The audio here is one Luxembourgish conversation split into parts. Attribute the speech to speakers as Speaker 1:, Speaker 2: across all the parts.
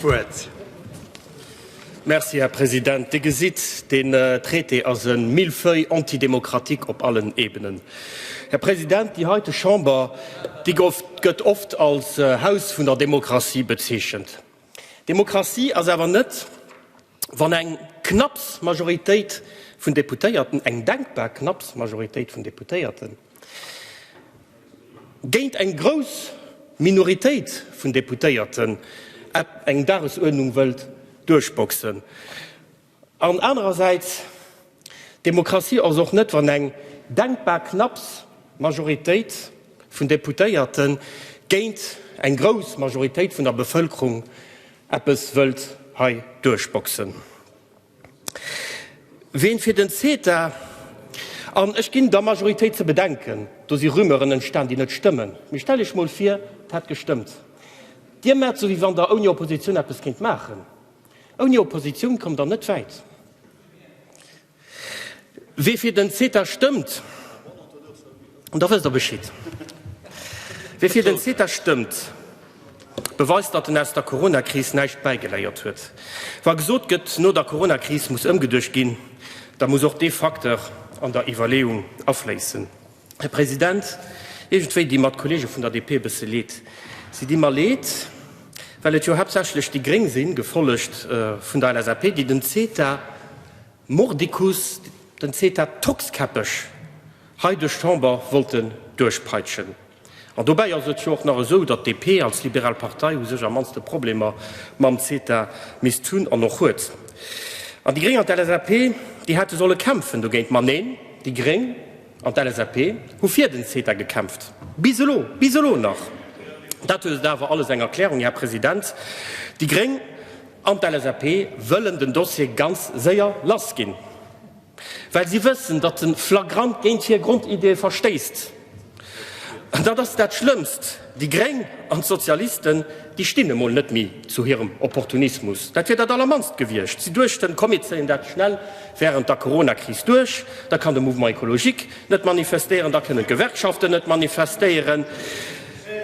Speaker 1: D'Wuert. Merci, Här President. Dir gesitt, deen Traité ass e Millefeuille antidémocratique op allen Ebenen. Här President, déi heite Chamber, déi gëtt oft als Haus vun der Demokratie bezeechent. Demokratie ass awer net, wann eng knapps Majoritéit vun Deputéierten, eng denkbar knapps Majoritéit vun Deputéierten, géint eng grouss Minoritéit vun Deputéierten eng Dagesuerdnung wëllt duerchboxen. An anerersäits, Demokratie ass och net, wann eng denkbar knapps Majoritéit vun Deputéierte géint eng grouss Majoritéit vun der Bevëlkerung eppes wëllt hei duerchboxen. Ween fir den CETA, an ech ginn der Majoritéit ze bedenken, do si Rumeuren entstan, déi net stëmmen, mee stellt Iech mol vir, et hätt gestëmmt. Dir maacht esou, wéi wann Der ouni Oppositioun eppes kéint maachen. Ouni Oppositioun kommt Der net wäit. Wee fir den CETA stëmmt, da wësst Der Bescheed. Wee fir den CETA stëmmt, beweist, datt en aus der Coronakris näischt bäigeléiert huet. Wa gesot gëtt, no der Coronakris muss ëmgeduecht ginn, da muss och dee Facteur an der Iwwerleeung afléissen. Här President, iergendwéi di mer d'Kollege vun der DP e bësse leed. Si di mer leed, well et jo haaptsächlech déi Gréng sinn, gefollegt vun der LSAP, déi den CETA mordicus, den CETA tockskäppeg hei duerch d'Chamber wollten duerchpeitschen. An dobäi ass et jo och nach esou, datt d'DP als liberal Partei u sech am mannste Problemer mam CETA misst hunn an och huet. An déi Gréng an d'LSAP, déi hätte solle kämpfen dogéint. Ma neen, déi Gréng an d'LSAP hu fir den CETA gekämpft. Bis elo, bis elo nach! Dat huet awer alles eng Erklärung, Här President. Déi Gréng an d'LSAP wëllen den Dossier ganz séier lassginn. Well si wëssen, datt e flagrant géint hir Grondiddie verstéisst. An dat ass dat Schlëmmst, déi Gréng an d'Sozialisten, déi stinn emol net méi zu hirem Opportunismus. Dat wier dat Allermannst gewiescht. Si duechten, komm mir zéien dat schnell während der Coronakris duerch, da kann de Mouvement écologique net manifestéieren, da kënnen d'Gewerkschaften net manifestéieren.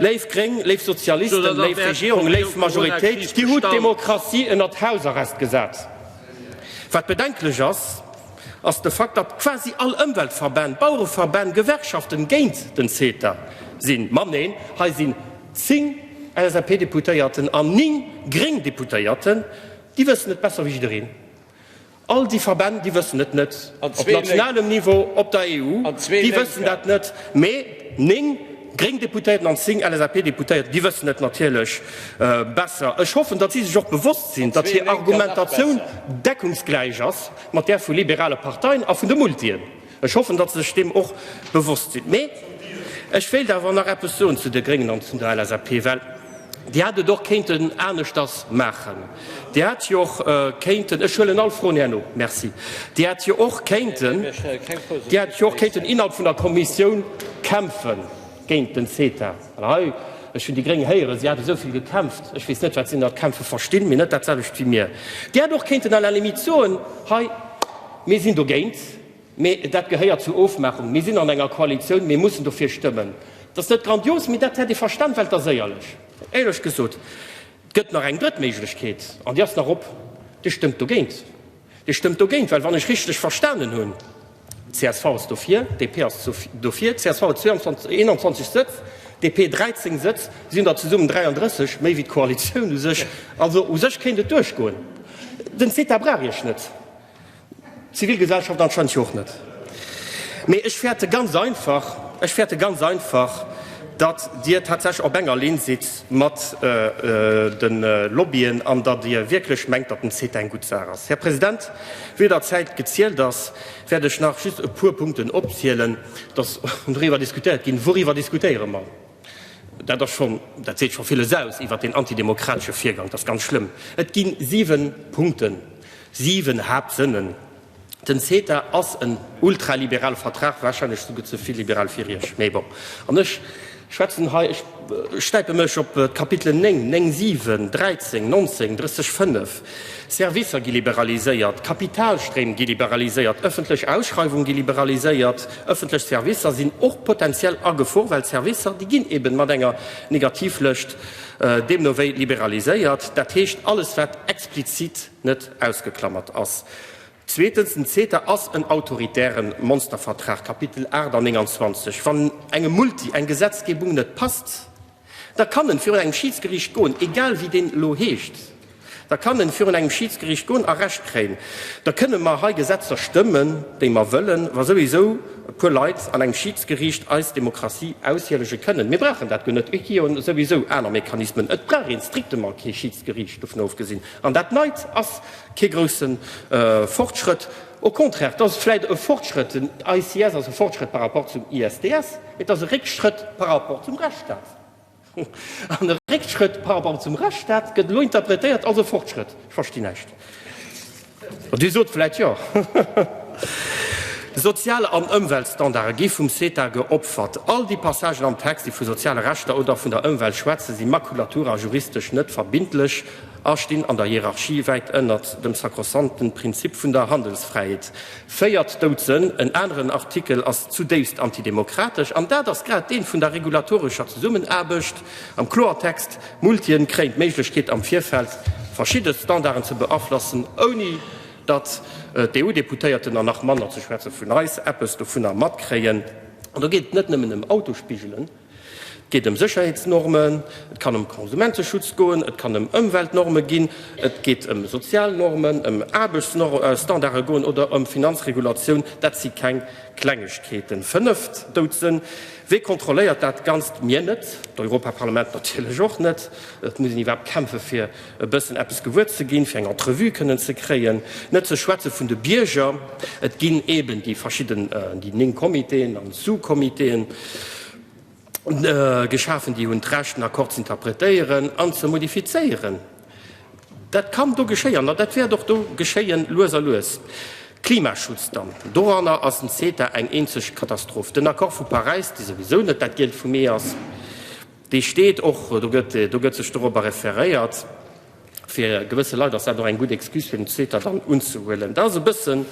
Speaker 1: Léif Gréng, léif Sozialisten, léif Regierung, léif Majoritéit, Dir hutt d'Demokratie ënnert Hausarrest gesat. Wat bedenklech ass, ass de Fakt, datt quasi all Ëmweltverbänn, Bauereverbänn, Gewerkschaften géint den CETA sinn. Ma neen, hei sinn 10 LSAP-Deputéierten an 9 gréng Deputéierten, déi wëssen et besser wéi jiddereen. All déi Verbänn, déi wëssen et net, op nationalem Niveau, op der EU, déi wëssen dat net. Mee 9 gréng Deputéierten an 10 LSAP-Deputéierten, déi wëssen et natierlech besser. Ech hoffen, datt si sech och bewosst sinn, datt hir Argumentatioun deckungsgläich ass mat där vu liberale Parteien a vun de Multien. Ech hoffen, datt se sech deem och bewosst sinn. Mee ech wéilt awer nach eppes soen zu de Gréngen an zu der LSAP, well Dir hätt et och kéinten aneschters maachen. Dir hätt jo och kéinten, ech huelen all Froen herno, merci, Dir hätt jo och kéinten, Dir hätt jo och kéinten innerhalb vun der Kommissioun kämpfe géint den CETA. Well hei, ech hunn déi Gréng héieren, si hätte esou vill gekämpft. Ech weess net, wat si ënnert kämpfe verstinn, mee net dat selwecht wéi mir. Dir hätt och kéinten à la limite soen, hei, mir sinn dogéint, mee dat gehéiert zur Ofmaachung, mir sinn an enger Koalitioun, mir mussen dofir stëmmen. Dat ass net grandios, mee dat hätt ee verstan, well et ass éierlech. Éierlech gesot, et gëtt nach eng drëtt Méiglechkeet, an déi ass nach op, Dir stëmmt dogéint. Dir stëmmt dogéint, well wann ech richteg verstanen hunn, csv ass dofir, DP ass dofir, csv huet 21 Sëtz, DP 13 Sëtz, si hunn der zesummen 33, méi wéi d'Koalitioun u sech. Also u sech kéint et duerchgoen. Den CETA brauch Iech net, d'Zivilgesellschaft anscheinend jo och net. Mee ech fäerte ganz einfach, ech fäerte ganz einfach, datt Dir tatsächlech op enger Linn sidd mat de Lobbyen an datt Dir wierklech mengt, datt den CETA eng gutt Saach ass. Här President, wéi der Zäit gezielt ass, wäert ech nach just e puer Punkten opzielen, dass doriwwer diskutéiert ginn. Wouriwwer diskutéiere mer? Dat ass schonn, dat seet scho villes aus iwwert deen antidemokratesche Virgang. Dat ass ganz schlëmm. Et gi 7 Punkten, 7 Haaptsënnen. Den CETA ass en ultraliberale Vertrag, wahrscheinlech souguer ze vill liberal fir Iech, mee bon. An ech. Schwätzen hei, ech stäipe mech op d'Kapitelen 9, 9, 7, 13, 19, 30, 5. Servicer gi liberaliséiert, Kapitalstréim gi liberaliséiert, ëffentlech Ausschreiwung gi liberaliséiert, ëffentlech Servicer sinn och potenziell a Gefor, well d'Servicer, déi ginn eben mat enger Negativlëscht deemno wéi liberaliséiert. Dat heescht alles, wat explizit net ausgeklammert ass. Zweetens, den CETA ass en autoritäre Monstervertrag, Kapitel 8 an 29. Wann engem Multi eng Gesetzgebung net passt, da kann en virun engem Schiidsgeriicht goen, egal wéi deen elo heescht, da kann en virun engem Schiidsgeriicht goen a Recht kréien. Da kënne mer hei Gesetzer stëmmen, déi mer wëllen, wa souwisou e puer Leit an engem Schiidsgeriicht eis Demokratie aushielege kënnen. Mir brauchen dat guer net, et gi jo souwisou aner Mechanismen. Et brauch een strictement kee Schiidsgeriicht, dovun ofgesinn. An dat Neit ass kee grousse Fortschrëtt. Au contraire, et ass vläicht e Fortschrëtt, den ICS ass e Fortschrëtt par rapport zum ISDS, mee et ass e Réckschrëtt par rapport zum Rechtsstaat. An e Réckschrëtt par rapport zum Rechtsstaat gëtt elo interpretéiert als e Fortschrëtt. Ech verstinn näischt. Dir sot vläicht jo. Sozial an Ëmweltstandarde gi vum CETA geopfert. All déi Passagen am Text, déi vu soziale Rechter oder vun der Ëmwelt schwätzen, si Makulatur a juristesch net verbindlech. A stinn an der Hierarchie wäit ënnert dem sakrosanten Prinzip vun der Handelsfräiheet. Véiert Doudsënn, En aneren Artikel ass zudéifst antidemokratesch, an dat ass grad deen vun der regulatorescher Zesummenaarbecht. Am Kloertext, Multien kréien d'Méiglechkeet am Virfeld verschidde Standarden ze beaflossen, ouni datt d'EU-Deputéierten, an nach manner ze schwätze vun eis, eppes dovunner matkréien. An do geet et net nëmmen ëm Autospigelen. Et geet ëm Sécherheetsnormen, et kann ëm Konsumenteschutz goen, et kann ëm Ëmweltnorme ginn, et geet ëm Sozialnormen, ëm Aarbechtsstandarde goen oder ëm Finanzregulatioun. Dat si keng Klengegkeeten. Fënneft Doudsënn, Wee kontrolléiert dat Ganzt? Mir net, d'Europaparlament natierlech och net. Et muss een iwwerhaapt kämpfe fir e bëssen eppes gewuer ze ginn, fir eng Entrevue kënnen ze kréien. Net ze schwätze vun de Bierger. Et ginn eeben déi verschidden, déi 9 Comitéen an Sous-Comitéen. Geschafen, déi hunn d'Recht, den Accord z'interpretéieren an ze modifizéieren. Dat kann do geschéien an dat wäert och do geschéien, lues a lues. Klimaschutz dann, doranner ass den CETA eng eenzeg Katastroph. Den Accord vu Paräis, dee souwisou net dat Gielt vum Ee ass, dee steet och, do gëtt, do gëtt sech dorobber referéiert. Fir gewësse Leit ass dat och eng gutt Excuse, fir den CETA dann unzehuelen. Dat ass e bëssen,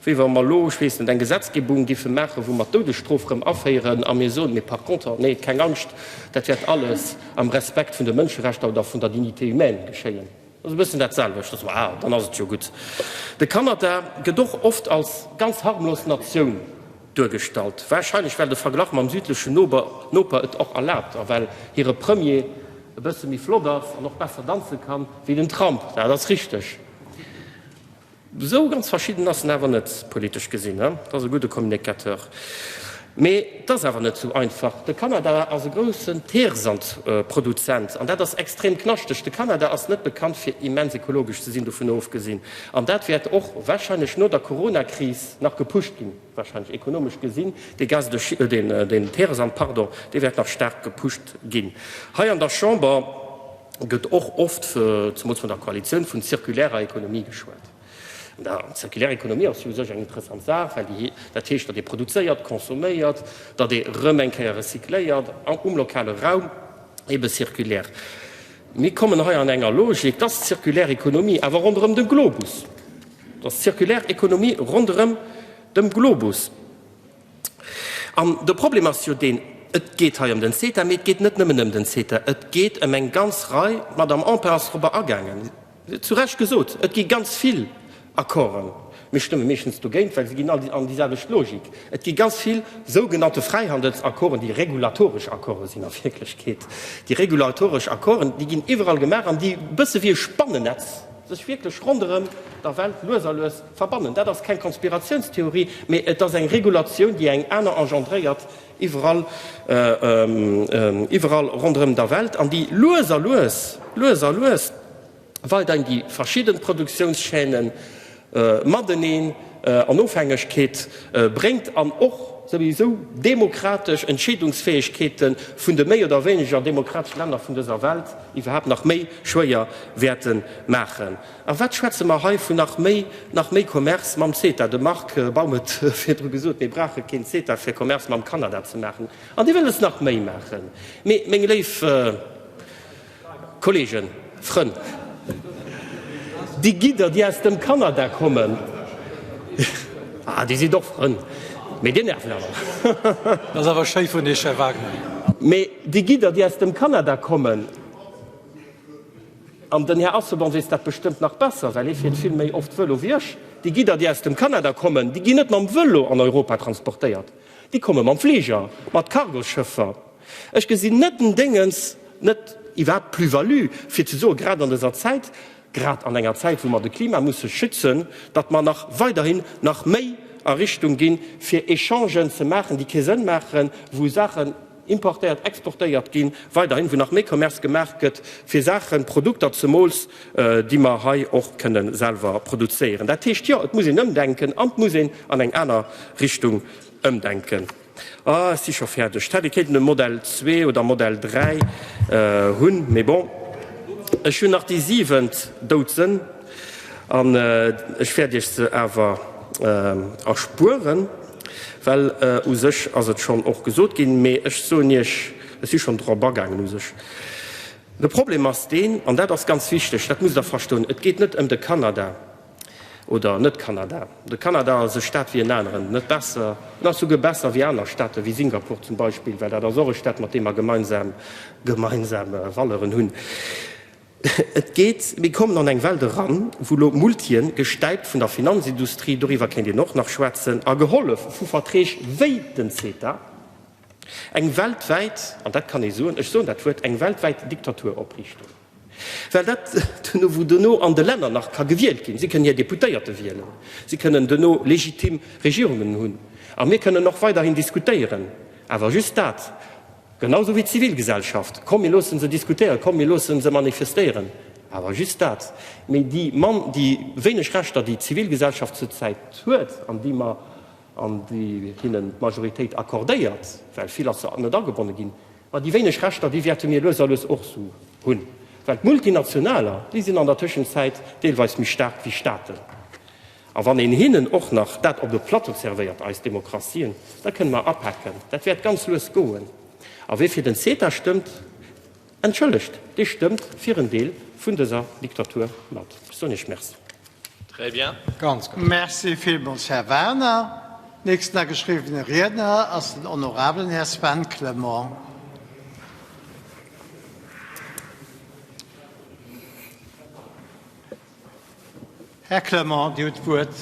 Speaker 1: wéi wa mer elo, ech weess net, eng Gesetzgebung giffe maachen, wou mer d'Doudesstrof erëm aféieren a mir soen, mee par contre, nee, keng Angscht, dat wäert alles am Respekt vun de Mënscherechter oder vun der Dignité humaine geschéien. Dat ass e bëssen dat selwecht. Da soe mer, ah, dann ass et jo gutt. De Kanada gëtt och oft als ganz harmlos Natioun duergestallt, warscheinlech well de Verglach mam südlechen Noper et och erlaabt a well hire Premier e bësse méi flott ass an och besser danze kann wéi den Trump. Dat ass richteg. Esou ganz verschidden ass en awer net, politesch gesinn. Dat ass e gudde Communicateur. Mee et ass awer net esou einfach. De Kanada ass e groussen Teersandproduzent an dat ass extrem knaschteg. De Kanada ass net bekannt fir immens ekologesch ze sinn, dovun ofgesinn. An dat wäert och warscheinlech no der Coronakris nach gepusht ginn. Wahrscheinlech ekonomesch gesinn, dee Gaz de schi-, deen, deen Teeresand, pardon, dee wäert nach staark gepusht ginn. Hei an der Chamber gëtt och oft, zemools vun der Koalitioun, vun zirkulärer Ekonomie geschwat. An der zirkulär Ekonomie ass jo u sech eng interessant Saach, well déi, dat heescht, datt ee produzéiert, consomméiert, datt ee rëm eng Kéier recycléiert um lokale Raum, ebe zirkulär. Mir kommen hei an enger Logik, dass d'zirkulär Ekonomie awer ronderëm de Globus, dass d'zirkulär Ekonomie ronderëm dem Globus. An de Problem ass jo deen, et geet hei ëm den CETA, mee et geet net nëmmen ëm den CETA, et geet ëm eng ganz Rei, d'Madame Empain ass dorobber agaangen, si huet zu Recht gesot, et gi ganz vill Accorden, mir stëmme meeschtens dogéint, well se ginn all an déi selwecht Logik, et gi ganz vill sougenannte Fräihandelsaccorden, déi regulatoresch Accorde sinn a Wierklechkeet, déi regulatoresch Accorden, déi ginn iwwerall gemaach an déi e bësse wéi e Spannennetz sech wierklech ronderëm der Welt lues a lues Verbannen. Dat ass keng Konspiratiounstheorie, mee et ass eng Regulatioun, déi eng aner engendréiert iwwerall, iwwerall ronderëm der Welt an déi lues a lues, lues a lues weiderhin déi verschidden Produktiounschaînen mateneen. an Ofhängegkeet bréngt an och souwisou demokratesch Entscheedungsfäegkeete vun de méi oder wéineger demokratesche Länner vun dëser Welt iwwerhaapt nach méi schwéier wäerte maachen. A wat schwätze mer hei vun nach méi, nach méi Commerce mam CETA? De Marc Baum huet virdru gesot, mir brauche keen CETA fir Commerce mam Kanada ze maachen. An Dir wëllt es nach méi maachen. Mee, meng léif Kollegen, Frënn, déi Gidder, déi aus dem Kanada kommen, ah, déi sinn och Frënn, mee déi nerven awer.
Speaker 2: Dat ass awer schéi vun Iech, Här Wagner.
Speaker 1: Mee déi Gidder, déi aus dem Kanada kommen, an den Här Asselborn weess dat bestëmmt nach besser, well hie fiert vill méi oft Vëlo wéi ech, déi Gidder, déi aus dem Kanada kommen, déi ginn net mam Vëlo an Europa transportéiert, déi komme mam Fliger, mat Cargosschëffer. Ech gesinn net den Déngens, net iwwerhaapt d'Plus-value, fir ze soen, grad an dëser Zäit, grad an enger Zäit, wou mer de Klima musse schützen, datt mer nach weiderhin nach méi a Richtung ginn, fir Echangen ze maachen, déi kee Sënn maachen, wou Saachen importéiert, exportéiert ginn, weiderhin, wou nach méi Commerce gemaach gëtt fir Saachen, Produkter zemools, déi mer hei och kënne selwer produzéieren. Dat heescht, jo, et muss een ëmdenken an et muss een an eng aner Richtung ëmdenken. Ah, ech si scho fäerdeg. D'hätt ee kéinten e Modell 2 oder Modell 3 hunn, mee bon. Ech hunn nach déi siwent Doudsënn an ech wäert Iech se awer erspueren, well u sech ass et schonn och gesot ginn. Mee ech soen Iech, ech si schonn drop agaangen u sech. De Problem ass deen, an dat ass ganz wichteg, dat musst Der verstoen, Et geet net ëm de Kanada. Oder net Kanada. De Kanada ass e Staat wéi en aneren, net besser, en ass souguer besser wéi aner Staate wéi Singapur zum Beispill, well dat ass och e Staat, mat deem mer gemeinsam gemeinsam Valeuren hunn. Et geet, mir kommen an eng Welt eran, wou elo Multien, gestäipt vun der Finanzindustrie, doriwwer kéint een och nach schwätzen, a gehollef vu Verträg wéi den CETA, eng weltwäit, an dat kann ee soen, ech soen dat Wuert, eng weltwäit Diktatur opriichten. Well dat duerno, wou duerno an de Länner nach ka gewielt ginn, si kënnen hir Deputéierte wielen, si kënnen duerno legitim Regierungen hunn a mir kënnen och weiderhin diskutéieren, awer just dat, genau esou wéi d'Zivilgesellschaft, komm mir loosse se diskutéieren, komm mir loosse se manifestéieren, awer just dat. Mee déi mann, déi wéineg Rechter, déi d'Zivilgesellschaft zurzäit huet an déi mer, an déi hinnen d'Majoritéit accordéiert, well vill ass se net agebonne ginn, Ma déi wéineg Rechter, déi wäerte mir lues a lues och sou hunn, well d'Multinationaler, déi sinn an der Tëschenzäit deelweis méi staark wéi Staaten. A wann een hinnen och nach dat op de Plateau zerwéiert, eis Demokratien, da kënne mer apaken. Dat wäert ganz lues goen. A wie fir den CETA stëmmt, entschëllegt, dee stëmmt fir en Deel vun dëser Diktatur mat. Ech soen Iech Merci.
Speaker 2: Très bien.
Speaker 3: Ganz gutt. Merci villmools, Här Werner. Nächsten ageschriwwene Riedner ass den honorabelen Här Sven Clement. Här Clement, Dir hutt d'Wuert.